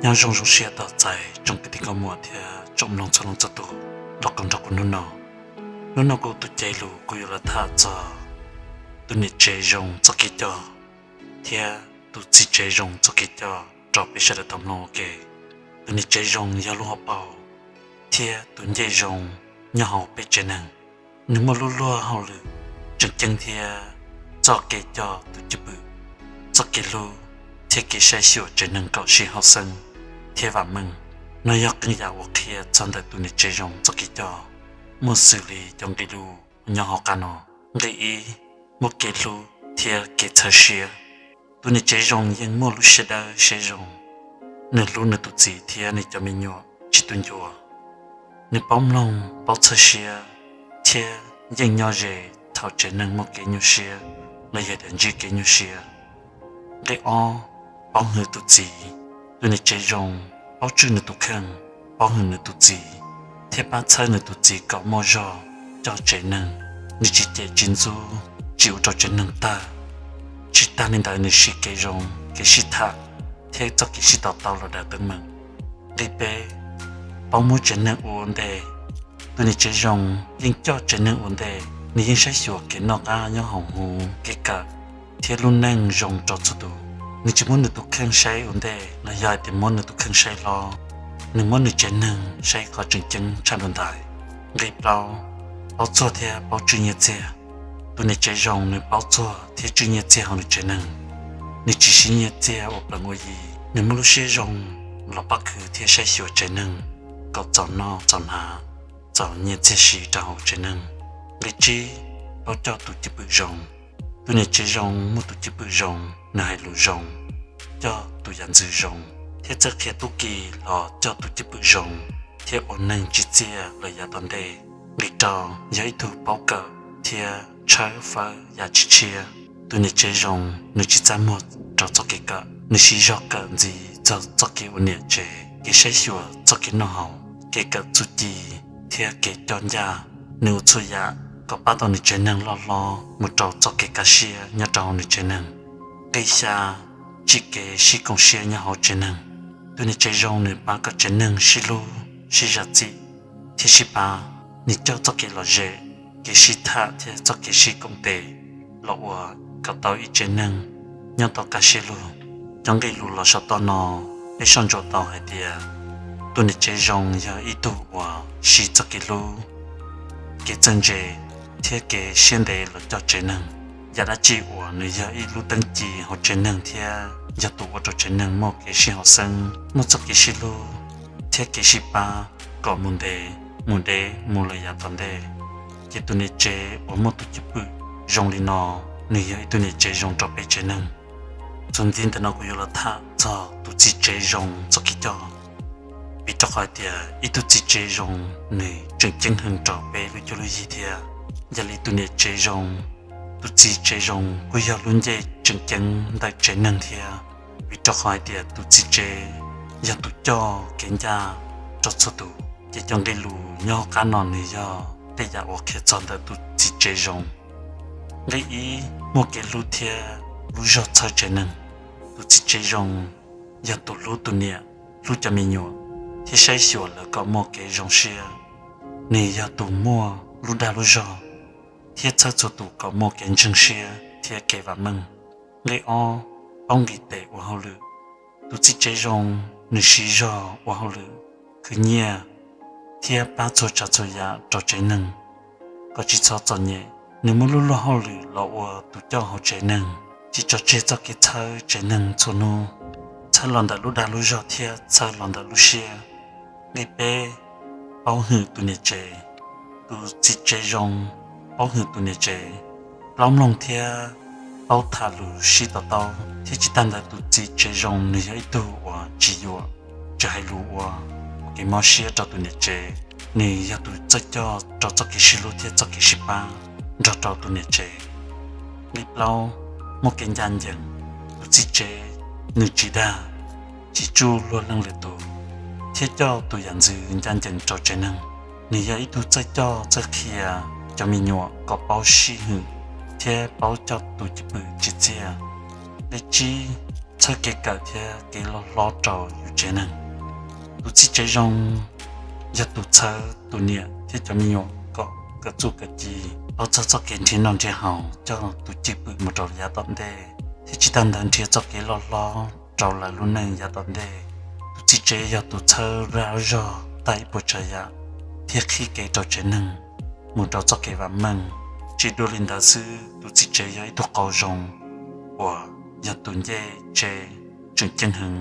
Nyob zoo zoo siab tos txais tsoom kwv tij nkauj muam thiab tsoom mloog txhua leej txhua tus los koom nrog kuv hnub no. Hnub no kuv tus cev lus kuv yuav los tham txog tus niam tsev zoo txoj kev coj thiab tus txiv tsev zoo txoj kev coj rau peb sawv daws tau mloog ua ke. Tus niam tsev zoo yog lub hauv paus thiab tus ncej zoo nyob hauv peb tsev neeg. Nws muaj lub luag hauj lwm tseem ceeb thiab txoj kev coj tus cwj pwm, txoj kev hlub thiab kev saib xyuas tsev neeg kom sib haum xeeb thiab vam meej. No yog qee yam uas qhia txog ntawm tus niam tsev zoo txoj kev coj. Muaj xws li cov nqe lus nyob hauv qab no. Nqe ib, muaj kev hlub thiab kev txhawb siab. Tus niam tsev zoo yeej muaj lub siab dawb siab zoo. Nws hlub nws tus txiv thiab nws cov me nyuam tsis tu ncua. Nws paub mloog paub txhawb siab thiab yeej nyob ze thaum tsev neeg muaj kev nyuaj siab los yog tias ntsib kev nyuaj siab. Nqe ob, paub hwm tus txiv. Tus niam tsev zoo paub tswj nws tus kheej, paub hwm nws tus txiv thiab pab txhawb nws tus txiv kom muaj zog coj tsev neeg. Nws tsis cem tsis ntxub, tsis ua rau tsev neeg tawg. Tsis tag li ntawd nws siv kev zoo, kev sib tham thiab txoj kev sib to taub los daws teeb meem. Nqe peb, paub muab tsev neeg ua ua ntej. Tus niam tsev zoo yeej coj tsev neeg ua ntej, nws yeej saib xyuas kev noj qab nyob hoom huv, kev kawm thiab lub neej zoo rau txhua tus. Nws tsis muab nws tus kheej saib ua ntej los yog hais tias muab nws tus kheej saib hlob, nws muab nws tsev neeg saib qhov tseem ceeb tshaj dua ntawd. Nqe plaub, paub txuag thiab paub tswj nyiaj txiag. Tus niam tsev zoo nws paub txuag thiab tswj nyiaj txiag hauv nws tsev neeg. Nws tsis siv nyiaj txiag ua plees ua yi, nws muaj lub siab zoo los pab khwv thiab saib xyuas tsev neeg kom txaus noj txaus hnav, txaus nyiaj txiag siv rau hauv tsev neeg. Nqe tsib, paub coj tus cwj pwm zoo. Tus niam tsev zoo muaj tus cwj pwm zoo, nws hais lus zoo, coj tus yam ntxwv zoo, thiab txawj qhia tub ki los coj tus cwj pwm zoo thiab ua neeg tsim txiaj lawm yav tom ntej. Nqe rau, yog ib tug paub kawm thiab tshawb fawb yam tshiab tshiab. Tus niam tsev zoo nws tsis txaj muag rau txoj kev kawm, nws siv zog kawm ntxiv txog txoj kev ua niam tsev, kev saib xyuas txoj kev noj haus, kev kawm txuj ci thiab kev coj ncaj. Nws ua txhua yam kom pab tau nws tsev neeg loj hlob mus rau txoj kev kaj siab nyob rau hauv nws tsev neeg. Nqe xya, tsim kev sib koom siab nyob hauv tsev neeg. Tus niam tsev zoo nws pab kom tsev neeg sib hlub, sib zam txim thiab sib pab. Nws coj txoj kev lom zem, kev sib tham thiab txoj kev sib koom tes los ua kom tau ib tsev neeg nyob tau kaj siab lug. Cov nqe lus los saum toj no, peb soj ntsuam tau hais tias tus niam tsev zoo yog ib tug uas siv txoj kev hlub, kev txawj ntse thiab kev siab ntev los coj tsev neeg. Yam dab tsi uas nws yog ib lub teeb ci hauv tsev neeg thiab yog tus ua rau tsev neeg muaj kev sib haum xeeb, muaj txoj kev sib hlub thiab kev sib pab kom mus ntev, mus deb mus lawm yav tom ntej. Ces tus niam tsev uas muaj tus cwj pwm zoo li no, nws yog ib tug niam tsev zoo rau peb tsev neeg. Txuas ntxiv ntawm no kuv yuav los tham txog tus txiv tsev zoo txoj kev coj. Vim rau qhov hais tias ib tug txiv tsev zoo nws tseem ceeb heev rau peb lub cuab lub yig thiab. Yog li tus niam tsev zoo, tus txiv tsev zoo kuj yog lub ncej tseem ceeb ntawm tsev neeg thiab. Vim rau qhov hais tias tus txiv tsev yog tus coj kev ncaj rau txhua tus, ces cov nqe lus nyob hauv qab no nws yog tej yam uas qhia txog ntawm tus txiv tsev zoo. Nqe ib, muaj kev hlub thiab lub zog txhawb tsev neeg. Tus txiv tsev zoo yog tus hlub tus niam, hlub cov me nyuam thiab saib xyuas lawv kom muaj kev zoo siab. Nws yog tus muaj lub dag lub zog thiab txhawb txhua tus kom muaj kev ntseeg siab thiab kev vam meej. Nqe ob, paub nqis tes ua hauj lwm. Tus txiv tsev zoo, nws siv zog ua hauj lwm, khwv nyiaj thiab pab txhua tsav txhua yam rau tsev neeg kom tsis txhob txom nyem. Nws muab lub luag hauj lwm los ua tus coj hauv tsev neeg, tsis tso tseg txoj kev txhawb tsev neeg txhua hnub, txhawb los ntawm lub dag lub zog thiab txhawb los ntawm lub siab. Nqe peb, paub hwm tus niam tsev. Tus txiv tsev zoo paub hwm tus niam tsev, paub mloog thiab paub tham lus sib to taub. Thiab tsis tag ntawd tus txiv tsev zoo nws yog ib tug uas tsis yuam, tsis hais lus ua kev mob siab rau tus niam tsev. Nws yog tus txawj coj rau txoj kev sib hlub thiab txoj kev sib pab nrog rau tus niam tsev. Nqe plaub, muaj kev ncaj ncees. Tus txiv tsev nws tsis dag, tsis tsuj luag leej lwm tus, thiab coj tus yam ntxwv ncaj ncees rau tsev neeg. Nws yog ib tug txawj coj txawj qhia cov me nyuam kom paub sib hwm thiab paub coj tus cwj pwm tsim txiaj. Nqe tsib, txhawb kev kawm thiab kev loj hlob rau yus tsev neeg. Tus txiv tsev zoo yog tus txhawb tus niam thiab cov me nyuam kom kawm txuj kawm ci, paub txog txoj kev nrhiav noj nrhiav haus coj tus cwj pwm mus rau yav tom ntej, thiab tsis tas ntawd nrhiav txoj kev loj hlob rau lawv lub neej yav tom ntej. Tus txiv tsev yog tus txhawb zaj zog tag ib puas tsav yam thiab qhib kev rau tsev neeg mus rau txoj kev vam meej. Tsis dua li ntawd xwb, tus txiv tsev yog ib tug qauv zoo uas yog tus ncej tsev tseem ceeb heev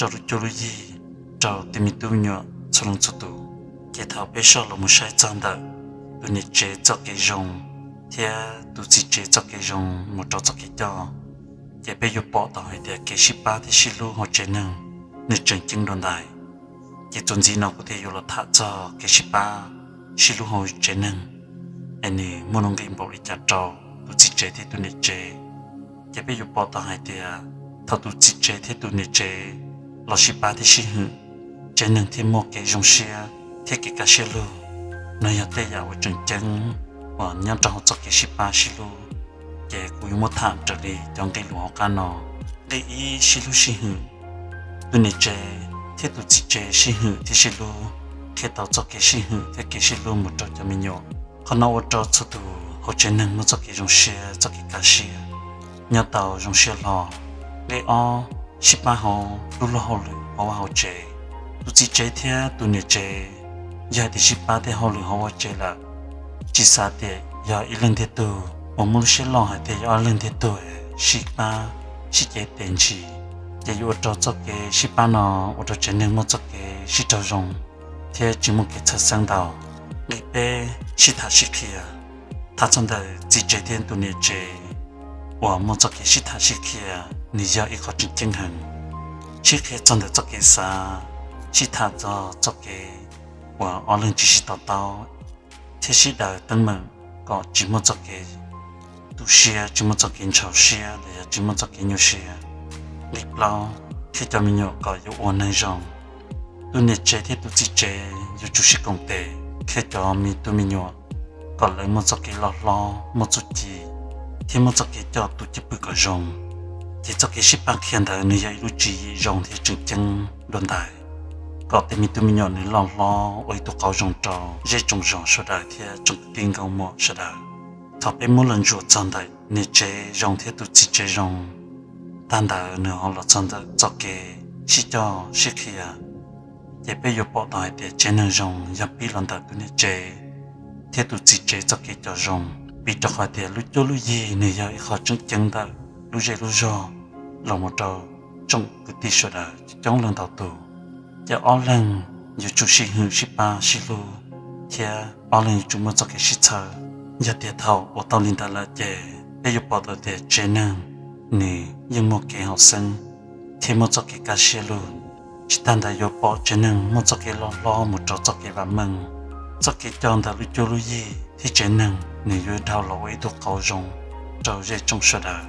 rau lub cuab lub yig, rau tej me tub me nyuam txhua leej txhua tus. Ces thaum peb soj los mus saib txog ntawm tus niam tsev txoj kev zoo thiab tus txiv tsev txoj kev zoo mus rau txoj kev coj, ces peb yuav pom tau hais tias kev sib pab thiab sib hlub hauv tsev neeg nws tseem ceeb dua ntais. Ces txuas ntxiv no kuv thiaj yuav los tham txog kev sib pab sib hlub hauv tsev neeg, es nws muaj nuj nqis npaum li cas rau tus txiv tsev thiab tus niam tsev. Ces peb yuav pom tau hais tias thaum tus txiv tsev thiab tus niam tsev los sib pab thiab sib hwm, tsev neeg thiaj muaj kev zoo siab thiab kev kaj siab lug. No yog tej yam uas tseem ceeb uas nyob rau hauv txoj kev sib pab sib hlub. Ces kuv yuav muab tham raws li cov nqe lus hauv qab no. Nqe ib, sib hlub sib hwm. Tus niam tsev thiab tus txiv tsev sib hwm thiab sib hlub qhia tau txoj kev sib hwm thiab kev sib hlub mus rau cov me nyuam. Qhov no ua rau txhua tus hauv tsev neeg muaj txoj kev zoo siab, txoj kev kaj siab, nyob tau zoo siab hlo. Nqe ob, sib pab hauv lub luag hauj lwm hauv vaj hauv tsev. Tus txiv tsev thiab tus niam tsev yog hais tias sib pab tej hauj lwm hauv vaj tsev lawm, tsis xav tias yog ib leeg ntiag tug uas muaj lub siab loj hais tias yog ob leeg ntiag tug sib pab sib cev tes ntsis, ces yuav ua rau txoj kev sib pab no ua rau tsev neeg muaj txoj kev sib raug zoo thiab tsis muaj kev txhawj xeeb ntau. Nqe peb, sib tham sib qhia. Tham txog ntawm txiv tsev thiab tus niam tsev uas muaj txoj kev sib tham sib qhia, nws yog ib qho tseem ceeb heev. Sib qhia txog ntawm txoj kev xav, sib tham txog txoj kev uas ob leeg tsis sib to taub thiab sib daws teeb meem kom tsis muaj txoj kev tu siab, tsis muaj txoj kev ntshaus siab los yog tsis muaj txoj kev nyuaj siab. Nqe plaub, qhia cov me nyuam kom yuav ua neeg zoo. Tus niam tsev thiab tus txiv tsev yuav tsum sib koom tes qhia cov me tub me nyuam kom lawv muaj txoj kev loj hlob, muaj txuj ci, thiab muaj txoj kev coj tus cwj pwm kom zoo. Ces txoj kev sib pab qhia ntawd nws yog ib lub tswv yim zoo thiab tseem ceeb dua ntais, kom tej me tub me nyuam nws loj hlob ua ib tug qauv zoo rau zej tsoom zos sawv daws thiab tsoom kwv tij nkauj muam sawv daws. Thaum peb muab los ntsuas txog ntawm niam tsev zoo thiab tus txiv tsev zoo, tag ntawd nws ho los txog ntawm txoj kev sib coj sib qhia, ces peb yuav pom tau hais tias tsev neeg zoo yog pib los ntawm tus niam tsev thiab tus txiv tsev txoj kev coj zoo. Vim rau qhov tias lub cuab lub yig nws yog ib qho tseem ceeb ntawm lub zej lub zog los mus rau tsoom kwv tij sawv daws coob leej ntau tus. Ces ob leeg yuav tsum sib hwm sib pab sib hlub, thiab ob leeg yuav tsum muaj txoj kev sib txhawb. Yog tias thaum ua tau li ntawd lawm ces peb yuav pom tau tias tsev neeg nws yeej muaj kev haum xeeb thiab muaj txoj kev kaj siab lug. Tsis tas ntawd yuav pom tsev neeg muaj txoj kev loj hlob mus rau txoj kev vam meej. Txoj kev coj ntawm lub cuab lub yig thiab tsev neeg nws yuav dhau los ua ib tug qauv zoo rau zej tsoom sawv daws.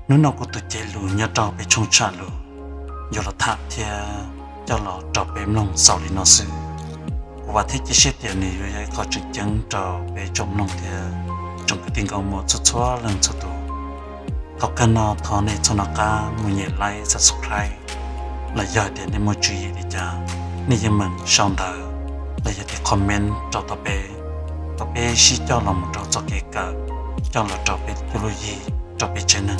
Hnub no kuv tus cev lus nyob rau peb tshooj tshaj lus yuav los tham thiab coj los rau peb mloog xaus li no xwb. Kuv vam thiab cia siab tias nws yuav yog ib qho tseem ceeb rau peb tsoom mloog thiab tsoom kwv tij nkauj muam txhua txhua leej txhua tus. Thaum kawg no thov nej txhob nco qab mus nyem like, subscribe, los yog tias nej muaj tswv yim li cas, nej yeej meem sau ntawv los yog tias comment rau tau peb, kom peb sib coj los mus rau txoj kev kawm, coj los rau peb cuab lub yig, rau peb tsev neeg.